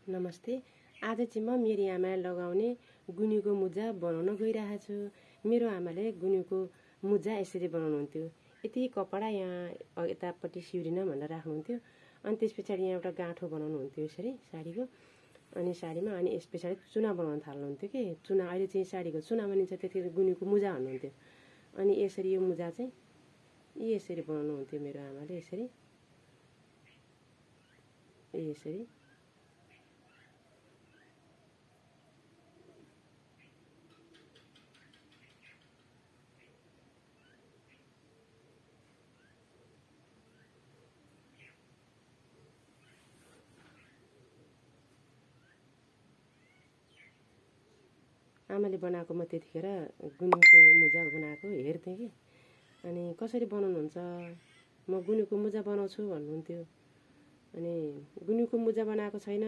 नमस्ते। आज चाहिँ म मेरी आमाले लगाउने गुनिको मुजा बनाउन गइरहेको छु। मेरो आमाले गुनिको मुजा यसरी बनाउनुहुन्थ्यो। यति कपडा यहाँ यतापट्टि सिउरिन भनेर राख्नुहुन्थ्यो। अनि त्यस पछाडि यहाँ एउटा गाँठो बनाउनुहुन्थ्यो यसरी साडीको। अनि साडीमा अनि यस पछाडि चुना बनाउन थाल्नुहुन्थ्यो कि चुना अहिले चाहिँ साडीको चुना बनिन्छ, त्यतिखेर गुनिको मुजा भन्नुहुन्थ्यो। अनि यसरी यो मुजा चाहिँ यसरी बनाउनुहुन्थ्यो मेरो आमाले। यसरी यसरी आमाले बनाएको म त्यतिखेर गुनिको मुजा बनाएको हेर्थेँ कि। अनि कसरी बनाउनुहुन्छ, म गुनिको मुजा बनाउँछु भन्नुहुन्थ्यो। अनि गुनिको मुजा बनाएको छैन,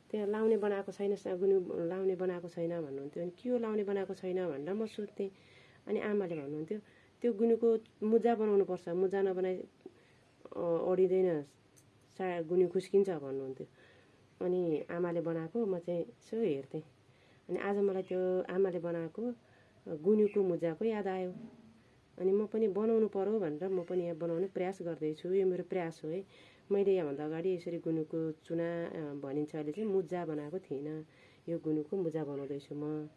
त्यहाँ लाउने बनाएको छैन, गुनि लाउने बनाएको छैन भन्नुहुन्थ्यो। अनि के हो लाउने बनाएको छैन भनेर म सोध्थेँ। अनि आमाले भन्नुहुन्थ्यो त्यो गुनिको मुजा बनाउनुपर्छ, मुजा नबनाइ ओढिँदैन, गुनि खुस्किन्छ भन्नुहुन्थ्यो। अनि आमाले बनाएको म चाहिँ यसो हेर्थेँ। अनि आज मलाई त्यो आमाले बनाएको गुनिको मुजाको याद आयो। अनि म पनि बनाउनु पर्यो भनेर म पनि यहाँ बनाउने प्रयास गर्दैछु। यो मेरो प्रयास हो है। मैले यहाँभन्दा अगाडि यसरी गुनिको चुना भनिन्छ अहिले चाहिँ मुजा बनाएको थिइनँ। यो गुनिको मुजा बनाउँदैछु म।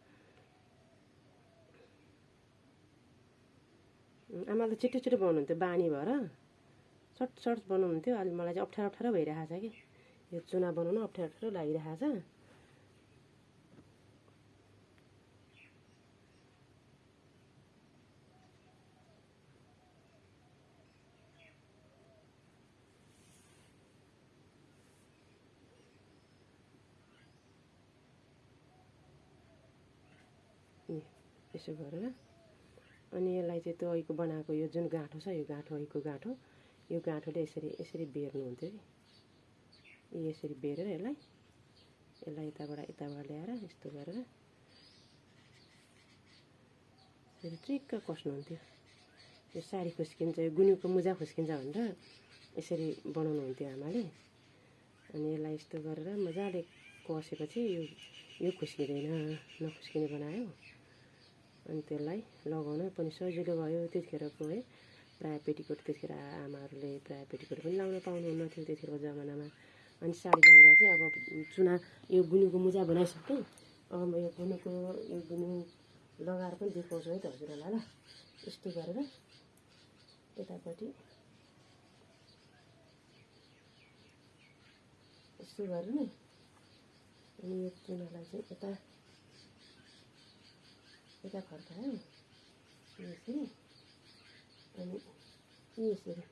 आमाले छिटो छिटो बनाउनुहुन्थ्यो, बानी भएर सर्ट बनाउनुहुन्थ्यो। अहिले मलाई चाहिँ अप्ठ्यारो भइरहेको छ कि यो चुना बनाउन अप्ठ्यारो लागिरहेको छ। यसो गरेर अनि यसलाई चाहिँ त्यो ऐको बनाएको यो जुन गाँठो छ, यो गाँठो ऐको गाँठो, यो गाँठोले यसरी बेर्नुहुन्थ्यो कि। यसरी बेरेर यसलाई यताबाट ल्याएर यस्तो गरेर यसरी ट्रिक्क कस्नुहुन्थ्यो। यो साडी खुस्किन्छ, यो गुनिको मुजा खुस्किन्छ भनेर यसरी बनाउनुहुन्थ्यो आमाले। अनि यसलाई यस्तो गरेर मजाले कसेपछि यो खुस्किँदैन, नखुस्किने बनायो। अनि त्यसलाई लगाउन पनि सजिलो भयो त्यतिखेरको है। प्रायः पेटिकोट त्यतिखेर आमाहरूले प्रायः पेटिकोट पनि लाउन पाउनुहुन्न थियो त्यतिखेरको जमानामा। अनि साडी लाउँदा चाहिँ अब चुना यो गुनिको मुजा बनाइसकेँ। अब म यो गुनि लगाएर पनि देखाउँछु है त हजुरहरूलाई। ल यस्तो गरेर यतापट्टि यस्तो गरेर नि, अनि यो चुनालाई चाहिँ यता फर्कायो यसरी। अनि यसरी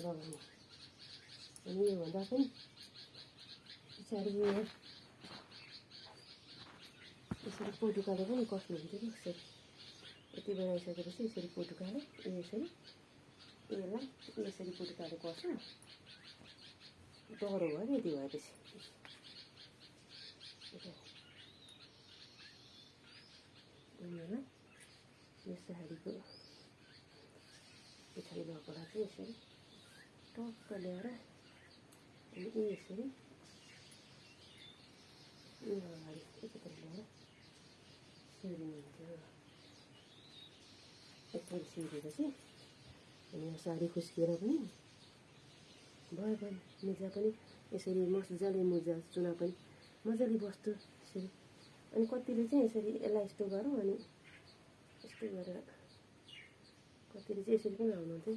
लगाउने। अनि योभन्दा पनि पछाडि यसरी पोटुकाले पनि कस्नुहुन्थ्यो कि यसरी। यति बनाइसकेपछि यसरी पोटुकाले यसरी यसलाई यसरी पोटुकाले कस्यो। डह्रो भयो कि यति भएपछि यो साडीको पछाडि लगाएर चाहिँ यसरी टक्क ल्याएर अनि यसरी अगाडि यतातिर ल्याएर सिउरिनुहुन्थ्यो। एकपल्ट सिउरेपछि अनि यो साडी खुस्किएर पनि भयो मुजा पनि यसरी मजाले मुजा चुना पनि मजाले बस्थ्यो यसरी। अनि कतिले चाहिँ यसरी यसलाई यस्तो गरौँ अनि यस्तो गरेर कतिले चाहिँ यसरी पनि लाउनुहुन्थ्यो।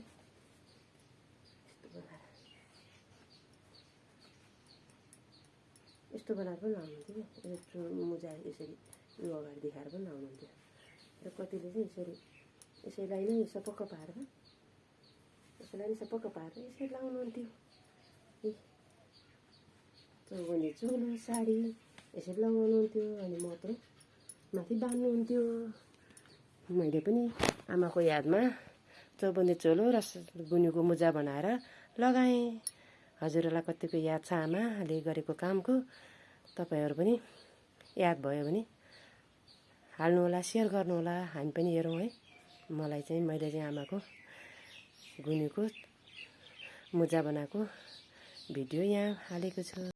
यस्तो बनाएर पनि लाउनुहुन्थ्यो कि यो मुजा यसरी यो अगाडि देखाएर पनि लाउनुहुन्थ्यो। र कतिले चाहिँ यसैलाई नै सपक्क पारेर यसरी लाउनुहुन्थ्यो। चौबन्दी चोलो साडी यसरी लगाउनुहुन्थ्यो। अनि मात्र माथि बान्नुहुन्थ्यो। मैले पनि आमाको यादमा चौबन्दी चोलो र गुनिको मुजा बनाएर लगाएँ। हजुरहरूलाई कतिको याद छ आमाले गरेको कामको, तपाईँहरू पनि याद भयो भने हाल्नुहोला, सेयर गर्नुहोला, हामी पनि हेरौँ है। मैले चाहिँ आमाको गुनिको मुजा बनाएको भिडियो यहाँ हालेको छु।